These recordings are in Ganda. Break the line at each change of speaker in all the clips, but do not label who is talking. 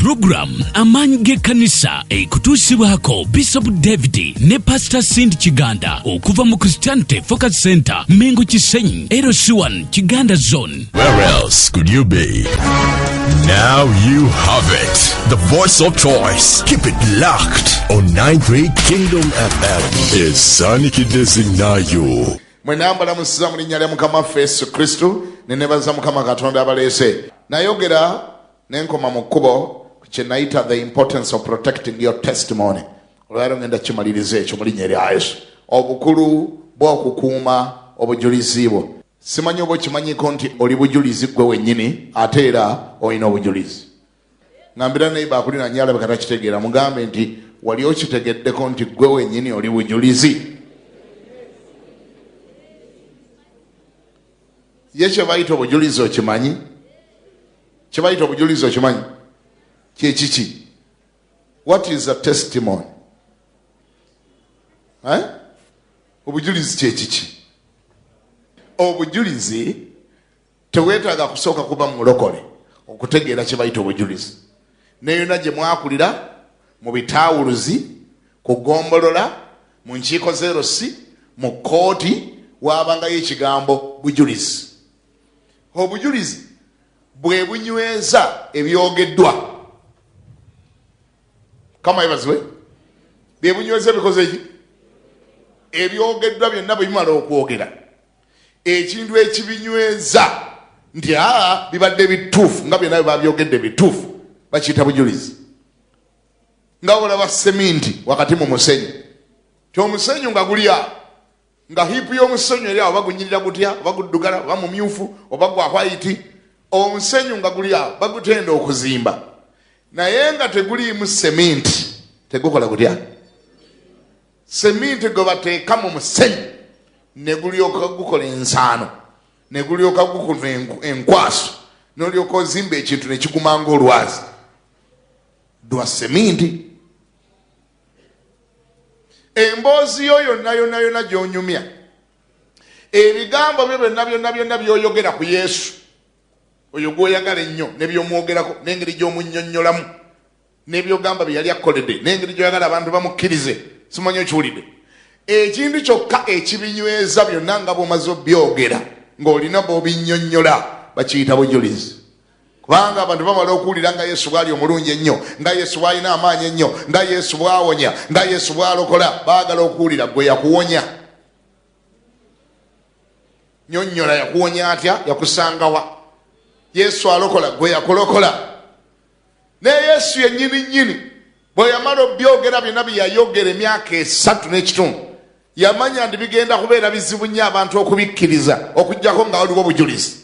Puroguramu Amaanyi g'Ekkanisa ekutuusibwako Bishop David ne Pastor Cindy Kiganda okuva mu Christianity Focus Center, Mengo Kisenyi, LC1 Kiganda Zone.
Where else could you be? Now you have it. The voice of choice. Keep it locked on 93 Kingdom FM. Esanikidde zinaayo.
Mwenna mbalamusiza mu linnya lya Mukama waffe Yesu Kristo, ne nebaza Mukama Katonda abaleese. Nayogera ne nkoma mu kkubo ku kye nayita the importance of protecting your testimony. Olwaleero ngenda kimaliriza ekyo mu linnya lya Yesu, obukulu bw'okukuuma obujulizi bwo. Simanyi oba okimanyiko nti oli bujulizi ggwe wennyini, ate era olina obujulizi. Ngambira neighbor akuliraanye alabika takitegeera, mugambe nti wali okitegeddeko nti ggwe wennyini oli bujulizi. Ye kye bayita obujulizi okimanyi? Kye bayita obujulizi okimanyi? Kye kiki? What is a testimony? Obujulizi kye kiki? Obujulizi teweetaaga kusooka kuba mulokole okutegeera kye bayita obujulizi. Ne yonna gye mwakulira, mu bitaawuluzi, ku ggombolola, mu nkiiko z'erosi, mu kkooti, waabangayo ekigambo bujulizi. Obujulizi bwe bunyweza ebyogeddwa. Mukama yeebazibwe. Bwe bunyweza ebikoze ki? Ebyogeddwa byonna bwe bimala okwogera, ekintu ekibinyweza nti aa bibadde bituufu nga byonna bye babyogedde bituufu, bakiyita bujulizi. Nga olaba seminti wakati mu musenyu, ti omusenyu nga guli awo, nga hiipu y'omusenyu eri awo, oba gunyirira gutya, oba guddugala, oba mumyufu, oba gwa hwayiti, omusenyu nga guli awo, bagutenda okuzimba, naye nga teguliimu seminti, tegukola gutya? Seminti gwe bateeka mu musenyu ne gulyoka gukola ensaano, ne gulyoka gukola enkwaso, n'olyoka ozimba ekintu ne kiguma ng'olwazi lwa seminti. Emboozi yo yonna yonna yonna gy'onyumya, ebigambo byo byonna byonna byonna by'oyogera ku Yesu oyo gw'oyagala ennyo, ne by'omwogerako, n'engeri gy'omunnyonnyolamu, n'ebyogamba bye yali akkoledde, n'engeri gy'oyagala abantu bamukkirize, simanyi okiwulidde. Ekintu kyokka ekibinyweza byonna nga bw'omaze obyogera, ng'olina bw'obinnyonnyola, bakiyita bujulizi. Kubanga abantu bamala okuwulira nga Yesu bw'ali omulungi ennyo, nga Yesu bw'alina amaanyi ennyo, nga Yesu bw'awonya, nga Yesu bw'alokola, baagala okuwulira gwe yakuwonya. Nyonnyola yakuwonya atya, yakusangawa. Yesu alokola, gwe yakulokola. Ne Yesu yennyini nnyini bwe yamala obyogera byonna bye yayogera emyaka esatu n'ekitundu, yamanya nti bigenda kubeera bizibu nnyo abantu okubikkiriza okuggyako nga waliwo obujulizi.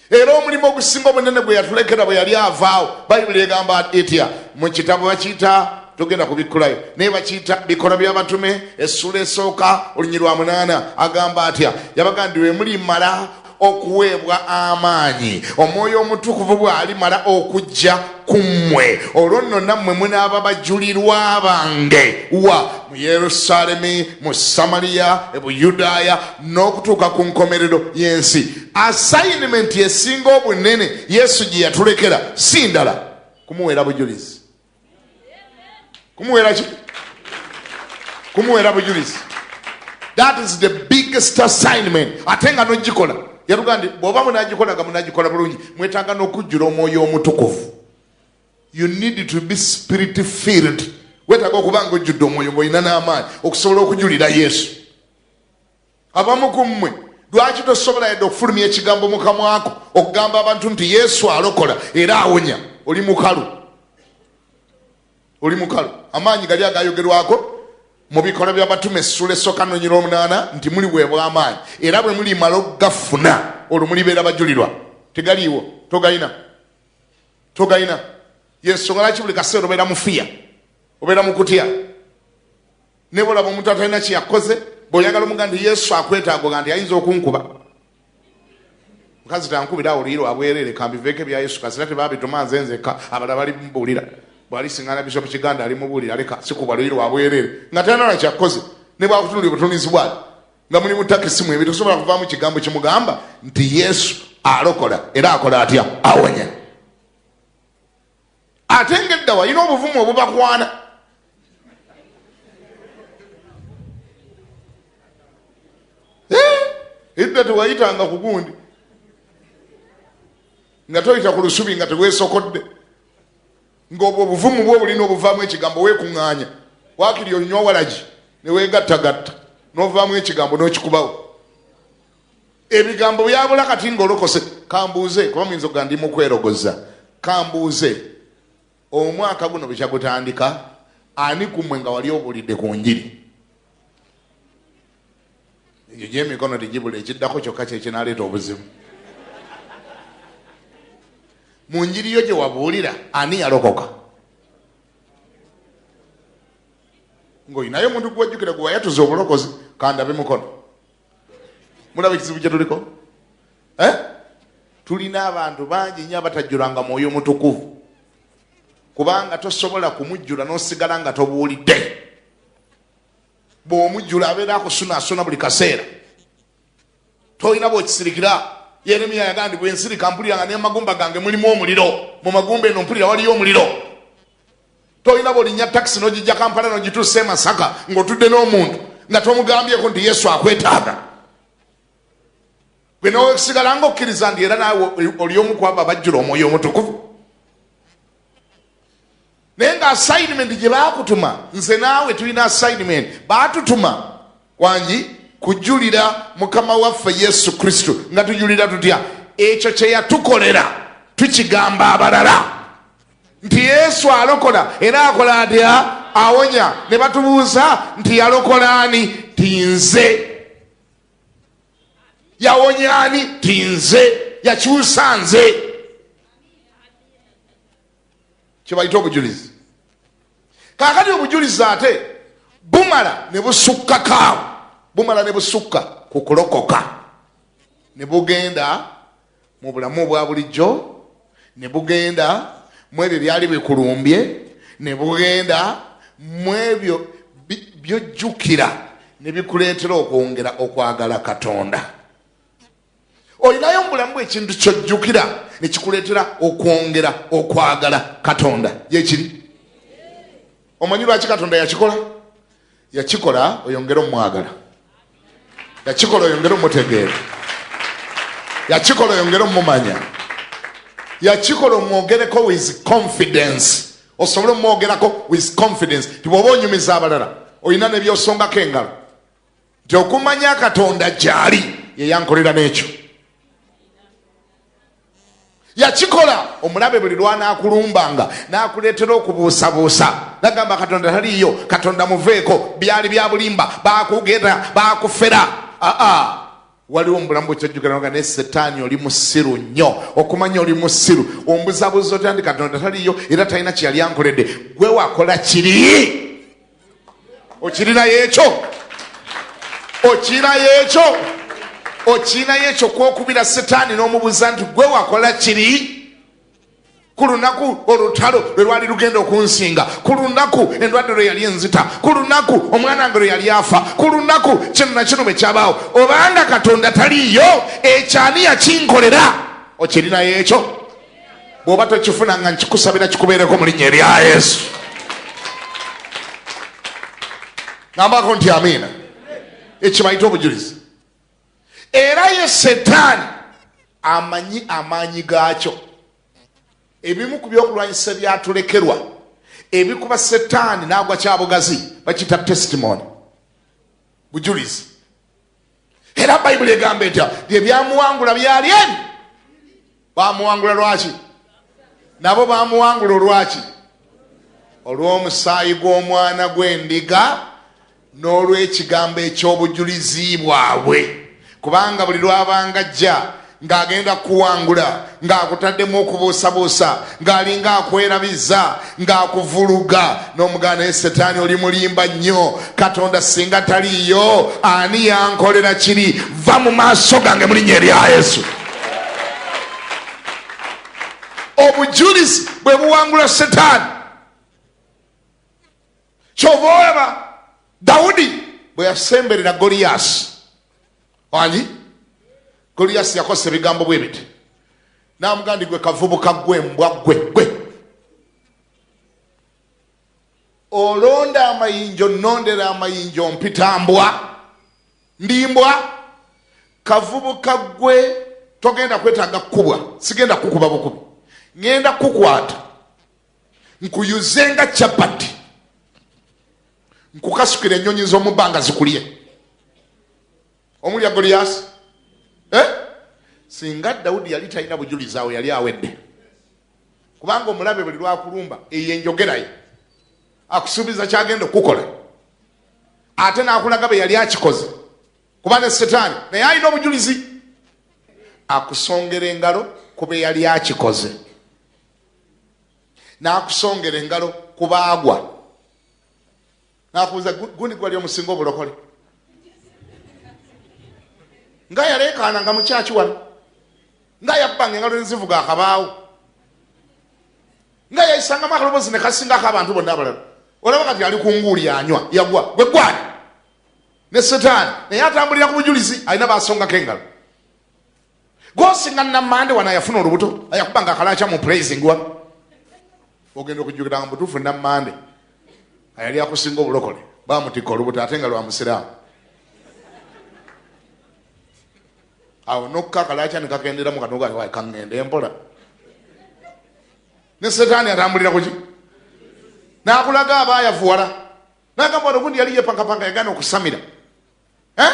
Era omulimu ogusinga obunene gwe yatulekera bwe yali avaawo, Bayibuli egamba etya mu kitabo bakiyita, tugenda kubikkulayo, naye bakiyita Bikolwa by'Abatume essuula esooka olunyi lwa 8, agamba atya? Yabaga nti bwe mulimala okuweebwa amaanyi, Omwoyo Omutukuvu bw'alimala okujja ku mmwe, olwo nno nammwe munaaba bajulirwa bange wa? Mu Yerusaalemi, mu Samaliya, e Buyudaaya, n'okutuuka ku nkomerero y'ensi. Assignment esinga obunene Yesu gye yatulekera si ndala, kumuweera bujulizi. Kumuweera ki? Kumuweera bujulizi. That is the biggest assignment. Ate nga n'ogikola, yatugamba nti bw'oba munaagikola nga munaagikola bulungi, mwetaaga n'okujjula Omwoyo Omutukuvu. You need to be spirit filled. Weetaaga okuba nga ojjudde omwoyo, ng'olina n'amaanyi okusobola okujulira Yesu. Abamu ku mmwe lwaki tosobola yadde okufulumya ekigambo mu kamwako okugamba abantu nti Yesu alokola era awonya? Oli mukalu, oli mukalu. Amaanyi gali agayogerwako mu Bikolwa by'Abatume essula esooka nonyera 8 nti muliweebwa amaanyi, era bwe mulimala okugafuna olwo mulibeera bajulirwa. Tegaliiwo, togayina, togayina. Yensonga lwaki buli kaseera obeera mufiya, obeera mukutya. Ne bw'olaba omuntu atalina kye yakoze, bw'oyagala omuga nti Yesu akwetaaga, oga nti ayinza okunkuba. Mukazi tankubira awo oluyi lwa bwereere, kambiveeko ebya Yesu, kasita tebabituma nze nzekka, abalala bali mubuulira. Bw'alisiŋŋaana Bishop Kiganda alimubuulira, leka sikubwa luyi lwa bwereere, nga talina na kyakoze. Ne bw'akutunuulira obutunuulizi bw'ali nga muli mu takisi mwembi, tosobola kuvaamu kigambo kimugamba nti Yesu alokola era akola atya? Awonya. Ate ng'edda walina obuvumu obubakwana. Edda tewayitanga ku gundi, nga toyita ku lusubi nga teweesokodde, ng'obwo obuvumu bwo bulina obuvaamu ekigambo, weekuŋŋaanya waakiri onywa walagi ne weegattagatta n'ovaamu ekigambo n'okikubawo. Ebigambo byabula kati ng'olokose. Kambuuze, kuba muyinza okuga ndi mu kwerogoza. Kambuuze, omwaka guno bwe kyagutandika, ani ku mmwe nga wali obuulidde ku njiri? Egyo gy'emikono tegibula, ekiddako kyokka kye kinaaleeta obuzibu. Mu njiri yo gye wabuulira, ani yalokoka? Ng'olinayo omuntu gw'ojjukira gwe wayatuza obulokozi? Kandabe mukono. Mulaba ekizibu kye tuliko? Tulina abantu bangi nnyo abatajjulanga mwoyo mutukuvu, kubanga tosobola kumujjula n'osigala nga tobuulidde. Bw'omujjula abeera akusunaasuna buli kaseera, tolina bw'okisirikira. Yeremiya yagamba nti bwe nsirika mpulira nga n'emagumba gange mulimu omuliro, mu magumba eno mpulira waliyo omuliro. Tolina bw'olinnya takisi n'ogijja Kampala n'ogituusa e Masaka ng'otudde n'omuntu nga tomugambyeko nti Yesu akwetaaga. Gwe n'osigala ng'okkiriza nti era naawe oli omu ku abo abajjula omwoyo omutukuvu. Naye nga assignment gye baakutuma, nze naawe tulina assignment, baatutuma wangi kujulira Mukama waffe Yesu Kristo. Nga tujulira tutya? Ekyo kye yatukolera tukigamba abalala nti Yesu alokola, era akola atya? Awonya. Ne batubuuza nti yalokola ani? Ti nze. Yawonya ani? Ti nze. Yakyusa nze. Kye bayita obujulizi. Kaakati obujulizi ate bumala ne busukkako awo, bumala ne busukka ku kulokoka, ne bugenda mu bulamu obwa bulijjo, ne bugenda mu ebyo byali bikulumbye, ne bugenda mu ebyo by'ojjukira ne bikuleetera okwongera okwagala Katonda. Olinayo mu bulamu bw'ekintu ky'ojjukira ne kikuleetera okwongera okwagala Katonda. Yekiri. Omanyi lwaki Katonda yakikola? Yakikola oyongere omwagala, yakikola oyongere omutegeera, yakikola oyongere omumanya, yakikola omwogereko with confidence, osobole omwogerako with confidence. Ti bw'oba onyumiza abalala olina ne by'osongako engalo nti okumanya Katonda gy'ali ye yankolera n'ekyo. Yakikola omulabe buli lw'anaakulumbanga n'akuleetera okubuusabuusa, nagamba Katonda taliiyo, Katonda muveeko, byali bya bulimba, baakugera, baakufera. Aa, waliwo mu bulamu bwekyojjukira nga ne Setaani oli musiru nnyo, okumanya oli musiru, ombuzabuza otya nti Katonda taliiyo era talina kye yali ankoledde. Gwe wakola kiri, okirinayo ekyo, okirinayo ekyo, okirinayo ekyo kwokubira Setaani n'omubuuza nti gwe wakola kiri ku lunaku olutalo lwe lwali lugenda okunsinga, ku lunaku endwadde lwe yali enzita, ku lunaku omwana wange lwe yali afa, ku lunaku kino na kino bwe kyabaawo, obanga Katonda taliiyo, ekyo ani yakinkolera? Okirinayo ekyo? Bw'oba tokifuna nga nkikusabira kikubeereko mu linnya erya Yesu. Ngambako nti amiina. Ekyo bayita obujulizi. Era ye Setaani amanyi amaanyi gaakyo. Ebimu ku byokulwanyisa byatulekerwa ebikuba Setaani n'agwa kyabugazi bakiyita testimony, bujulizi. Era Bayibuli egamba etya? Ebyamuwangula byali eni. Bamuwangula lwaki? Nabo bamuwangula olwaki? Olw'omusaayi gw'omwana gw'endiga n'olw'ekigambo eky'obujulizi bwabwe. Kubanga buli lw'abanga ajja ng'agenda kuwangula, ng'akutaddemu okubuusabuusa, ng'alinga akwerabiza, ng'akuvuluga, n'omuganda naye Setaani oli mulimba nnyo, Katonda singa taliiyo ani yankolera kiri? Va mu maaso gange mu linnya erya Yesu. Obujulizi bwe buwangula Setaani. Kyova olaba Dawudi bwe yasemberera Goliyasi, wangi Goliyasi yakozesa ebigambo bwe biti, n'amugamba nti gwe kavubuka gwe mbwa gwe gwe. Olonda amayinja, onnondera amayinja, ompita mbwa, ndi mbwa. Kavubuka ggwe, togenda kwetaaga kukubwa, sigenda kukuba bukubi, ŋŋenda kukukwata nkuyuze nga capati, nkukasukira ennyonyi z'omu bbanga zikulye. Omulya Goliyasi, eh? Singa Dawudi yali talina bujulizi awo yali awedde, kubanga omulabe buli lwakulumba eyo enjogera ye akusuubiza kyagenda okukukola, ate n'akulaga bwe yali akikoze, kuba ne Setaani naye alina obujulizi, akusongera engalo ku bwe yali akikoze, n'akusongera engalo ku baagwa, n'akubuuza gundi gwali omusinga obulokole nga yaleekaana nga mukyaki wano, nga yabbanga engalo nezivuga akabaawo, nga yayisangamu akaloboozi ne kasingako abantu bonna abalala. Olaba kati ali ku nguuli anywa, yagwa gwe gwani. Ne Setaani naye atambulira ku bujulizi, alina basongako engalo. Gosinga Namande wano ayafuna olubuto, ayakubanga akalakya mu praising wano, ogenda okujjukira nga mutuufu Namande ayali akusinga obulokole bamutikka olubuto ate nga lwa musiraamu. Awo nokka akalakya ne kakenderamu kanoga kaŋŋende empola. Ne Setaani atambulira kuki? N'akulaga abaayavuwala, n'agamba wano gundi yali yepankapanka yagaana okusamira, eh?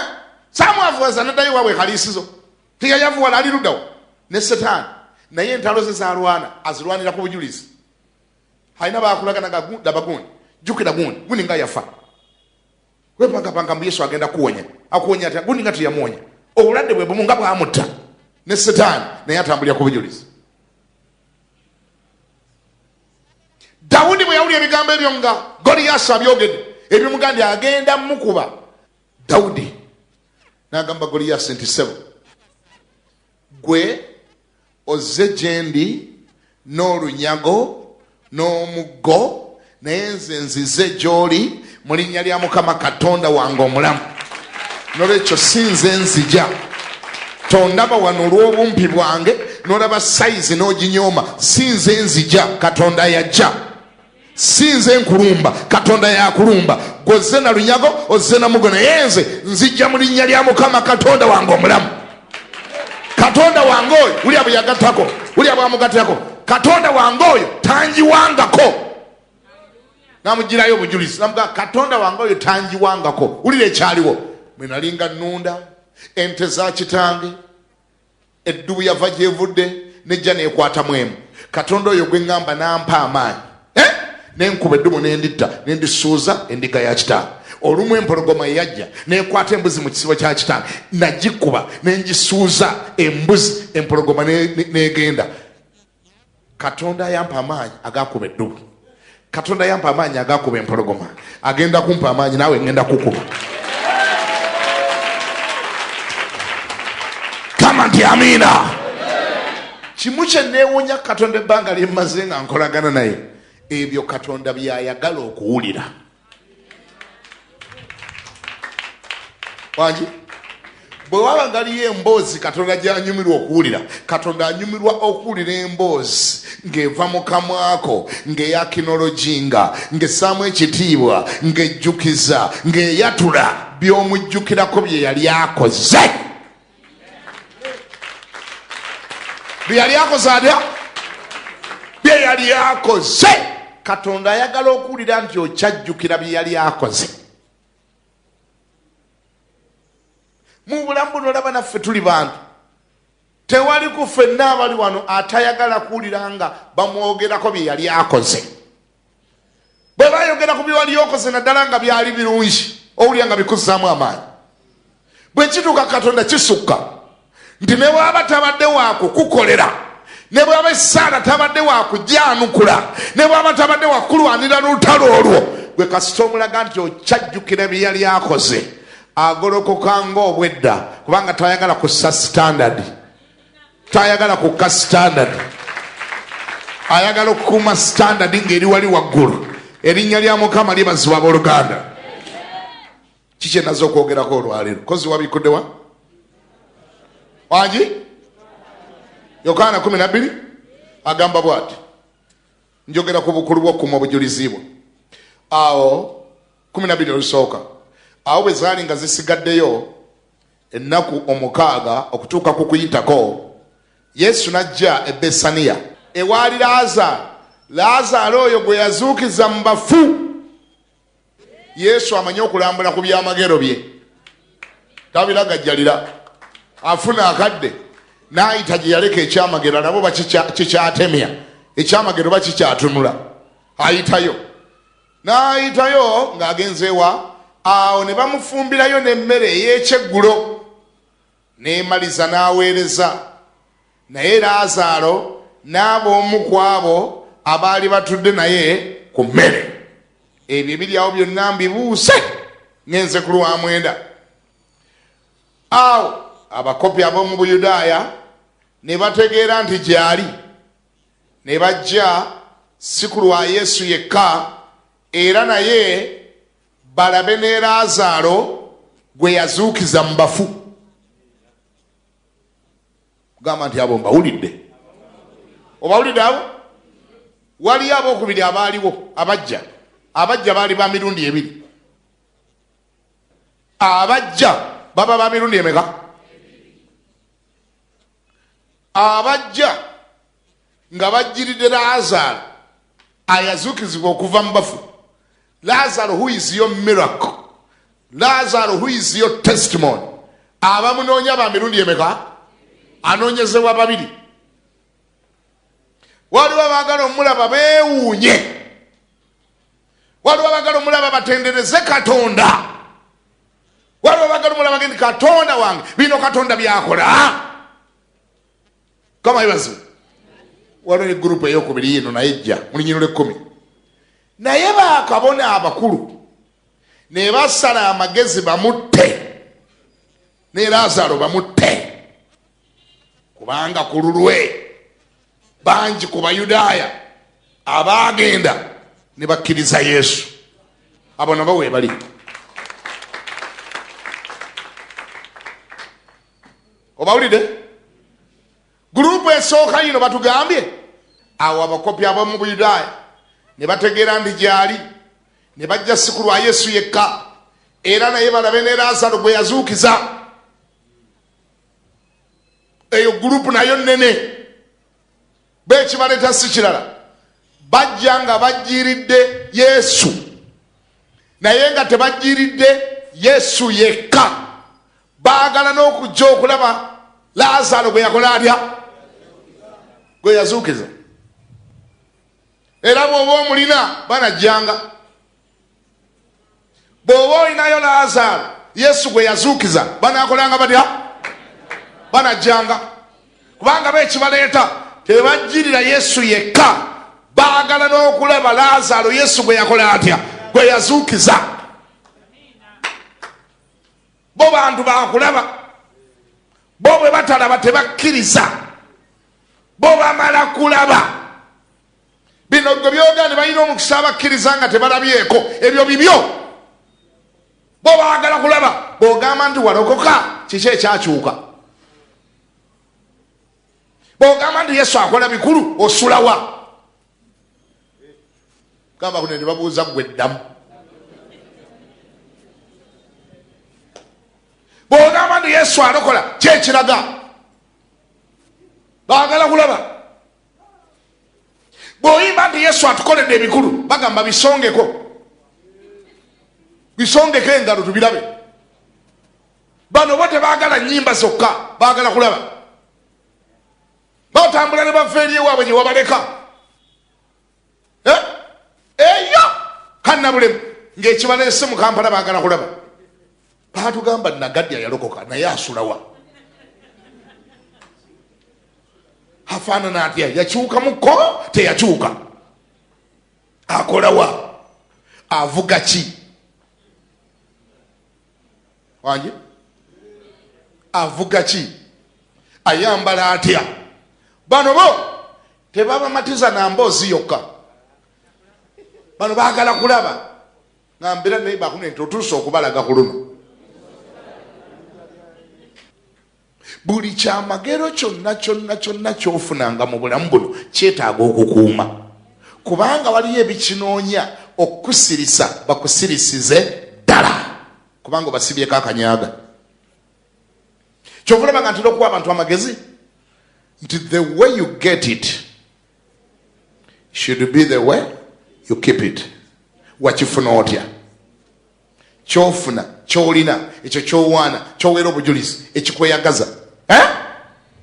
Saamwavuwaza naddayo waabwe ekaliisizo, teyayavuwala ali luddawo. Ne Setaani naye entalo ze zalwana azirwanira ku bujulizi. Alina bakulaga naga laba gundi, jjukira gundi, gundi nga yafa, wepankapanka mbu Yesu agenda kuwonya. Akuwonya atya? Gundi nga teyamuwonya, obulwadde bwe bumu nga bwamutta. Ne Setaani naye atambulira ku bujulizi. Dawudi bwe yawulira ebigambo ebyo nga Goliyasi abyogedde, ebimugambye agenda mukuba, Dawudi n'agamba Goliyasi nti ssebo, gwe ozze gye ndi n'olunyago n'omuggo, naye nze nzize gy'oli mu linnya lya Mukama Katonda wange omulamu. Nolwekyo si nze nzija, tondaba wano olw'obumpi bwange, n'olaba sayizi n'oginyooma. Si nze nzija, Katonda yajja. Si nze nkulumba, Katonda yakulumba. Gw'ozze na lunyago, ozze na mugo, naye nze nzijja mu linnya lya Mukama Katonda wange omulamu. Katonda wange oyo, wulya bwe yagattako, wulya bw'amugattako, Katonda wange oyo tangiwangako. Namugirayo obujulizi, namugaa Katonda wange oyo tangiwangako. Wulira ekyaliwo, bwe nalinga nnunda ente za kitange, eddubu yava gyevudde nejja nekwatamu emu. Katonda oyo gwe ŋŋamba n'ampa amaanyi, eh? Nenkuba eddubu nenditta, nendisuuza endiga ya kitange. Olumu empologoma yajja nekwata embuzi mu kisibo kya kitange, nagikuba nengisuuza embuzi, empologoma negenda. Katonda yampa amaanyi agakuba eddubu, Katonda yampa amaanyi agakuba empologoma, agenda kumpa amaanyi naawe ngenda kukuba. Kama nti amiina. Kimu kye neewuunya Katonda ebbanga lye mmaze nga nkolagana naye, ebyo Katonda by'ayagala okuwulira. Wangi bwe waba ngaliyo emboozi Katonda gy'anyumirwa okuwulira, Katonda anyumirwa okuwulira emboozi ng'eva mu kamwako, ng'eyakinologinga, ng'essaamu ekitiibwa, ng'ejjukiza, ng'eyatula by'omujjukirako bye yali akoze. Bye yali akoze atya? Bye yali akoze. Katonda ayagala okuwulira nti okyajjukira bye yali akoze. Mu bulamu buno olaba naffe tuli bantu, tewali ku ffenna abali wano atayagala kuwulira nga bamwogerako bye yali akoze. Bwe bayogera ku bye wali okoze, naddala nga byali birungi, owulira nga bikuzzaamu amaanyi. Bwe kituuka Katonda kisukka nti ne bw'aba tabadde wa kukukolera, ne bw'aba essaala tabadde wa kugyanukula, ne bw'aba tabadde wa kukulwanira lutalo olwo, gwe kasita omulaga nti okyajjukira bye yali akoze, agolokoka ng'obwedda, kubanga tayagala kussa standard, tayagala kukka standard, ayagala okukuuma standard ng'eri wali waggulu. Erinnya lya Mukama lyebazibwa abooluganda. Kiki enaze okwogerako olwaleero? Kozi wabikuddewa wangi? Yokaana 12 agamba bwati, njogera ku bukulu bw'okukuuma obujulizi bwo. Awo 12 olusooka, awo bwe zaali nga zisigaddeyo ennaku 6 okutuuka ku kuyitako, Yesu n'ajja e Besaniya ewaali Laazaalo. Laazaalo oyo gwe yazuukiza mu bafu. Yesu amanyi okulambula ku byamagero bye, tabiragajjalira. Afuna akadde n'ayita gye yaleka ekyamagero, nabo kikyatemya ekyamagero, bakikyatunula, ayitayo n'ayitayo ng'agenze wa. Awo ne bamufumbirayo n'emmere ey'ekyeggulo, n'emaliza n'aweereza. Naye Laazaalo n'aba omu ku abo abaali batudde naye ku mmere. Ebyo ebiri awo byonna mbibuuse, ngenze ku lwa 9. Awo abakopi ab'omu Buyudaaya ne bategeera nti gy'ali, ne bajja si ku lwa Yesu yekka, era naye balabe ne Laazaalo gwe yazuukiza mu bafu. Gamba nti abo mbawulidde. Obawulidde abo? Waliyo abookubiri abaaliwo abajja. Abajja baali ba mirundi ebiri. Abajja baba ba mirundi emeka? Abajja nga bajjiridde Laazaalo ayazuukizibwa okuva mu bafu. Laazaalo who is your miracle, Laazaalo who is your testimony. Abamunoonya ba mirundi emeka? Anoonyezebwa babiri. Waliwo abaagala omulaba beewuunye, waliwo abaagala omulaba batendereze Katonda, waliwo abaagala omulaba nti Katonda wange, bino Katonda byakola. Kama yebazibu. Waliwo ne gurupu eyokubiri yino naye ejja mu lunyiriri lw'ekkumi. Naye bakabona abakulu ne basala amagezi bamutte, ne Laazaalo bamutte, kubanga ku lulwe bangi ku Bayudaaya abaagenda ne bakkiriza Yesu. Abo nabo we bali. Obawulidde? Gurupu esooka yino batugambye. Awo abakopi ab'omu Buyudaaya ne bategeera nti gy'ali, ne bajja si ku lwa Yesu yekka, era naye balabe ne Laazaalo gwe yazuukiza. Eyo gurupu nayo nnene. Beekibaleeta si kirala, bajja nga bajjiridde Yesu, naye nga tebajjiridde Yesu yekka, baagala n'okujja okulaba Laazaalo gwe yakola atya, gwe yazuukiza. Era bw'oba omulina banajjanga. Bw'oba olinayo Laazaalo Yesu gwe yazuukiza, banaakolanga batya? Banajjanga. Kubanga beekibaleeta tebajjirira Yesu yekka, baagala n'okulaba Laazaalo Yesu gwe yakola atya, gwe yazuukiza. Bo bantu bakulaba, bo bwe batalaba tebakkiriza, bo bamala kulaba. Bino gwe byogera ne balina omukisa abakkiriza nga tebalabyeko, ebyo bibyo. Bo baagala kulaba. Bw'ogamba nti walokoka, kiki ekyakyuka? Bw'ogamba nti Yesu akola bikulu, osulawa? Gamba kuno ne babuuza ggwe ddamu. Bw'ogamba nti Yesu alokola, ki ekiraga? Baagala kulaba. Bw'oyimba nti Yesu atukoledde ebikulu, bagamba bisongeko, bisongeko engalo tubirabe. Bano bo tebaagala nnyimba zokka, baagala kulaba. Batambula ne bava eri ewaabwe gye wabaleka. Eyo kannabulemu ng'ekibaleese mu Kampala baagala kulaba. Baatugamba Nagadya yalokoka naye asulawa, afaanana atya, yakyukamukko teyakyuka, akolawa, avuga ki, wange avuga ki, ayambala atya. Bano bo tebabamatiza na mboozi yokka, bano baagala kulaba. Ngambira naye bakune nti otuuse okubalaga ku luno. Buli kyamagero kyonna kyonna kyonna ky'ofunanga mu bulamu buno kyetaaga okukuuma, kubanga waliyo ebikinoonya. Okusirisa bakusirisize ddala, kubanga obasibyeko akanyaga. Kyova olaba nga ntera okuwa abantu amagezi nti the way you get it should be the way you keep it. Wakifuna otya? Kyofuna, kyolina, ekyo kyowaana, kyoweera obujulizi, ekikweyagaza, eh?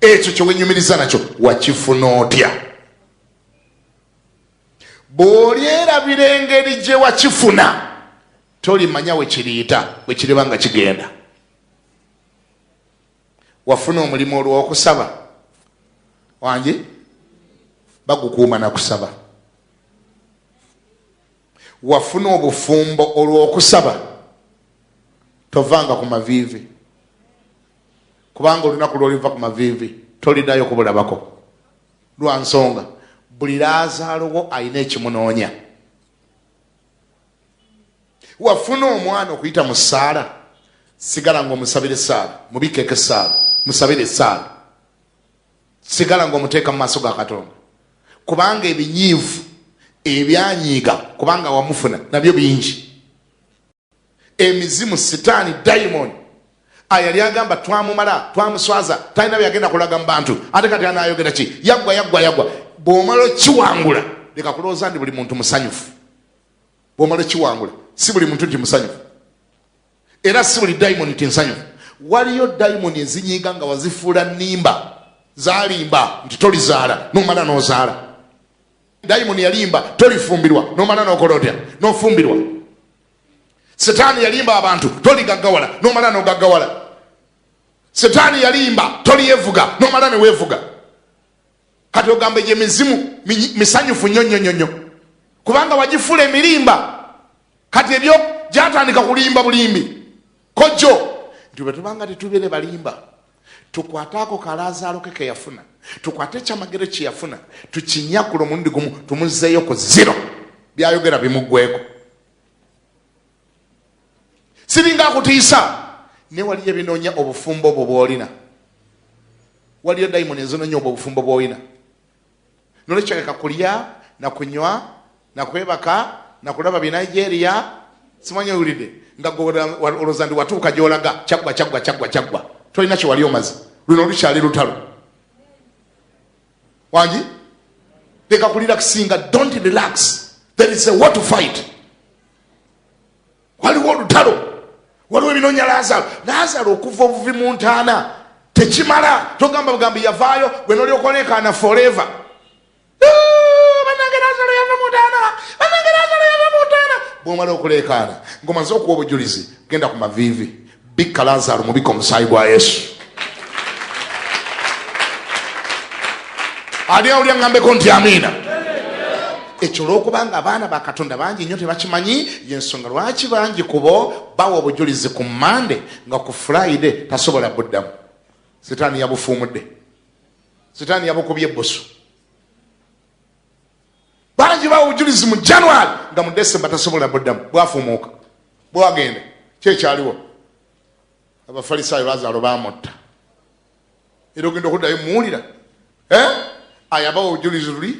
Ekyo kyewenyumiriza nakyo wakifuna otya? Bw'olyerabira engeri gye wakifuna, tolimanya wekiriyita, wekiriba nga kigenda. Wafuna omulimu olw'okusaba, wangi bagukuuma nakusaba. Wafuna obufumbo olw'okusaba, tovanga ku maviivi, kubanga olunaku lwoliva ku maviivi toliddayo kubulabako. Lwa nsonga buli laazaalo wo alina ekimunoonya. Wafuna omwana okuyita mu ssaala, sigala ng'omusabira essaala, mubikkeeko essaala, musabire essaala, sigala ng'omuteeka mu maaso ga Katonda, kubanga ebinyiivu ebyanyiiga kubanga wamufuna nabyo bingi. Emizimu, sitaani, dayimoni ayali agamba twamumala, twamuswaza, talina byagenda kulaga mu bantu, ate kati anayogera ki? Yaggwa, yaggwa, yaggwa. Bw'omala okiwangula, leka kulowooza nti buli muntu musanyufu. Bw'omala okiwangula, si buli muntu nti musanyufu, era si buli dayimoni nti nsanyufu. Waliyo dayimoni ezinyiiga nga wazifuula nnimba, zalimba nti tolizaala, nomala n'ozaala. Dayimoni yalimba tolifumbirwa, nomala n'okola otya? N'ofumbirwa. Setaani yalimba abantu toligaggawala, nomala n'ogaggawala. Setaani yalimba tolyevuga, nomala neweevuga. Kati ogamba egyo emizimu misanyufu nnyo nnyo nnyo nnyo, kubanga wagifuula emirimba. Kati ebyo gyatandika kulimba bulimbi kojjo nti bwe tubanga tetubeere balimba, tukwate ako kalaazaalo ke keyafuna, tukwate ekyamagero kye yafuna, tukinyakula omulundi gumu, tumuzeeyo ku zero, byayogera bimuggweko. Siringa akutiisa, ne waliyo ebinoonya obufumbo obwo bwolina, waliyo dayimoni ezinoonya obwo obufumbo bwolina. Nolwekyo leka kulya nakunywa nakwebaka nakulaba bye Nigeria, simanyi owulidde nga olowooza ndi watuuka gyolaga, kyaggwa, kyaggwa, kyaggwa, kyaggwa, tolina kyewali omaze. Luno lukyali lutalo wangi, leka kulirakisinga. Don't relax, there is a war to fight. Waliwo olutalo, waliwo ebinoonya Lazaro. Lazaro okuva obuvi mu ntaana tekimala, togamba bugambi yavaayo gwe nolyoka oleekaana forever. Banange Lazaro yava mu ntaana, banange Lazaro yava mu ntaana. Bwomala okuleekaana ng'omaze okuwa obujulizi, genda ku maviivi, bikka Lazaro, mubika omusaayi gwa Yesu. Ani awulira ngambeko nti amiina? Ekyo olwokubanga abaana ba Katonda bangi nnyo tebakimanyi, yensonga lwaki bangi kubo bawa obujulizi ku Mande nga ku Friday tasobola buddamu. Sitaani yabufuumudde, sitaani yabukubye ebbusu. Bangi bawa obujulizi mu January nga mu December tasobola buddamu, bwafuumuuka bwagenda. Kyekyaliwo Abafalisaayo, Lazaro bamutta, era ogenda okuddayo muwulira ayabawa obujulizi luli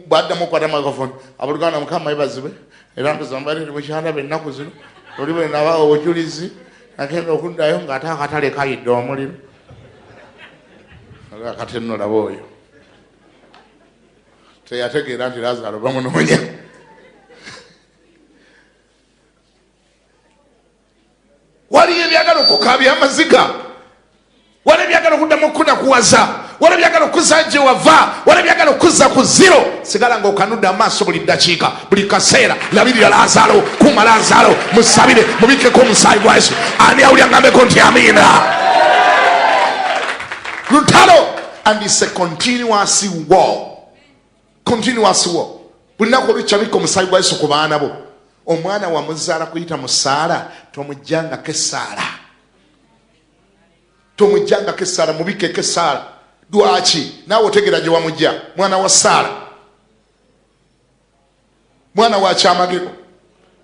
bwaddamu okukwata microphone, aboluganda Mukama yebazibwe, era ntuzambalire mukyalaba ennaku zino, oli bwe nabawa obujulizi agenda okuddayo ng'ate akatale kayidde omuliro. Kati nno laba oyo teyategeera nti Lazaro bamunoonya. Waliyo ebyagala okukaabya amaziga, waliyo ebyagala okuddamu okukunakuwaza, waliyo ebyagala okuza gye wava, waliyo ebyagala okuza ku zero. Sigala ng'okanudde amaaso buli ddakiika, buli kaseera. Labirira Lazaro, kuuma Lazaro, musabire, mubikkeko omusaayi gwa Yesu. Ani awulira ngambeko nti amiina? Lutalo, and it's a continuous war, continuous war. Buli lunaku olukyabikka omusaayi gwa Yesu ku baana bo. Omwana wamuzaala kuyita mu ssaala, tomuggyangako essaala, tomuggyangako essaala, mubikkeko essaala. Lwaki? Naawe otegeera gye wamugja. Mwana wa ssaala, mwana wa kyamagero.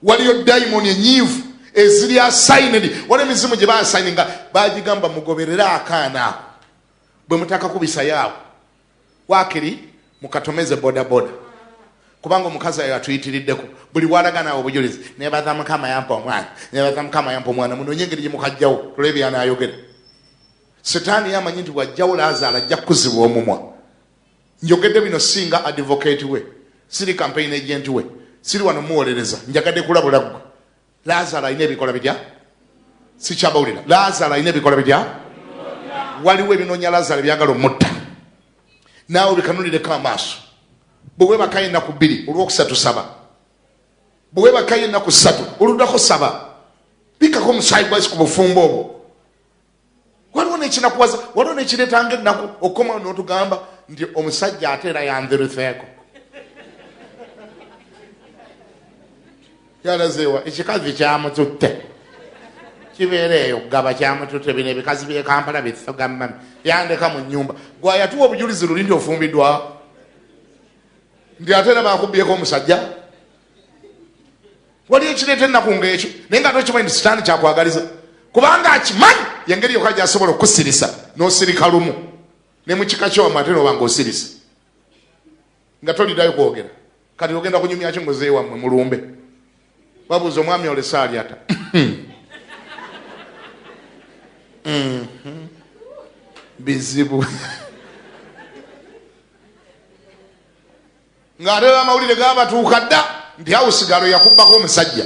Waliyo dayimoni enyiivu eziri assigned, waliyo emizimu gye baassigninga, bagigamba mugoberere akaana ako, bwe mutakakubisa yaawo wakiri mukatomeze bodaboda. Kubanga omukazi ayo atuyitiriddeko buli walaga naawe obujulizi, nebaza Mukama yampa omwana, nebaza Mukama yampa omwana. Munoonye engeri gye mukajjawo, tulabe byanaayogera. Setaani yamanyi nti bw'ajjawo Laazaalo ajja kukuzibwa omumwa. Njogedde bino singa advocate we, siri campaign agent we, siri wano muwolereza, njagadde kulabula ggwe. Laazaalo alina ebikola bitya? Sikyabawulira. Laazaalo alina ebikola bitya? Waliwo ebinoonya Laazaalo ebyagala omutta, naawe bikanulireko amaaso. Bwe weebakayo ennaku 2, olwokusatu saba. Bwe weebakayo ennaku 3, oluddako saba. Bikkako omusaayi gwa Yesu ku bufumbo obwo. Waliwo n'ekinakuwaza, waliwo n'ekireetanga ennaku okukomawo n'otugamba nti omusajja ate era yanziruseeko. Yalazeewa ekikazi kyamututte, kibeera eyo gaba kyamututte. Bino ebikazi by'e Kampala bisoga mami, yandeka mu nnyumba. Gwe yatuwa obujulizi luli nti ofumbiddwa, nti ate era bakubyeko omusajja. Wali ekireeta ennaku ng'ekyo, naye nga tokimanyi nti sitaani kyakwagaliza, kubanga akimanyi yengeri yokka gy'asobola okukusirisa n'osirika lumu ne mu kika kyowamu, ate n'oba ng'osirisa nga toliddayo kwogera. Kati ogenda kunyumya ki ng'ozeeyo wammwe mulumbe? Babuuza omwami olese ali ata? Bizibu. Ng'ate amawulire gabatuuka dda nti awusigalo yakubbako omusajja.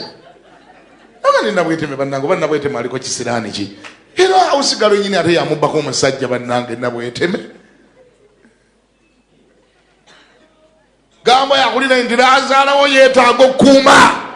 Aga Nabweteme bannange, oba Nabweteme aliko kisiraani ki? Era awusigalo nyini ate yamubbako omusajja bannange Nabweteme. Gamba yakulira nti laazaalawo yeetaaga okukuuma.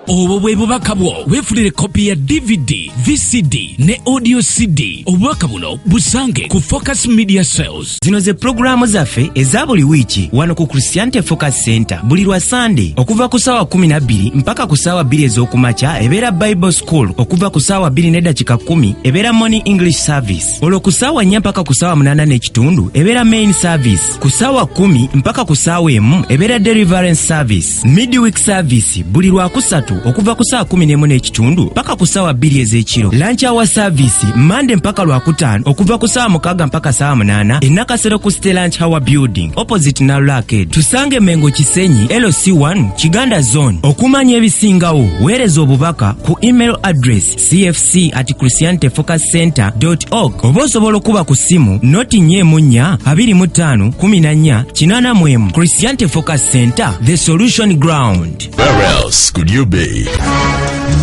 Obwo bwe bubaka bwo. Weefunire kopi ya DVD, VCD ne audio CD. Obubaka buno busange ku Focus Media Sales.
Zino ze pulogulaamu zaffe eza buli wiiki wano ku Christianity Focus Center. Buli lwa Sande okuva ku ssaawa 12 mpaka ku ssaawa 2 ez'okumakya ebeera Bible School. Okuva ku ssaawa 2:10 ebeera Morning English Service. Olwo ku ssaawa 4 mpaka ku ssaawa 8 n'ekitundu ebeera Main Service. Ku ssaawa 10 mpaka ku ssaawa 1 ebeera Deliverance Service. Midweek Service buli lwakusatu okuva ku ssaawa 11 n'ekitundu mpaka ku ssaawa 2 ez'ekiro. Lunch hour Service Monday mpaka lwakutaano okuva ku ssaawa 6 mpaka ssaawa 8 e Nakasero ku Stella Lunch Hour Building opposite Nalula Arcade. Tusange Mengo Kisenyi LC1 Kiganda Zone. Okumanya ebisingawo weereza obubaka ku email address cfc@christianityfocuscenter.org oba osobola okuba ku ssimu noti 4 4 25 14 81. Christianity Focus Center, the solution ground.
Where else could you be?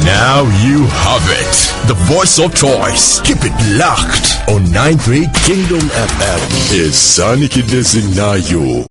Now you have it. The voice of choice. Keep it locked on 93 Kingdom FM. Esanikidde zinaayo.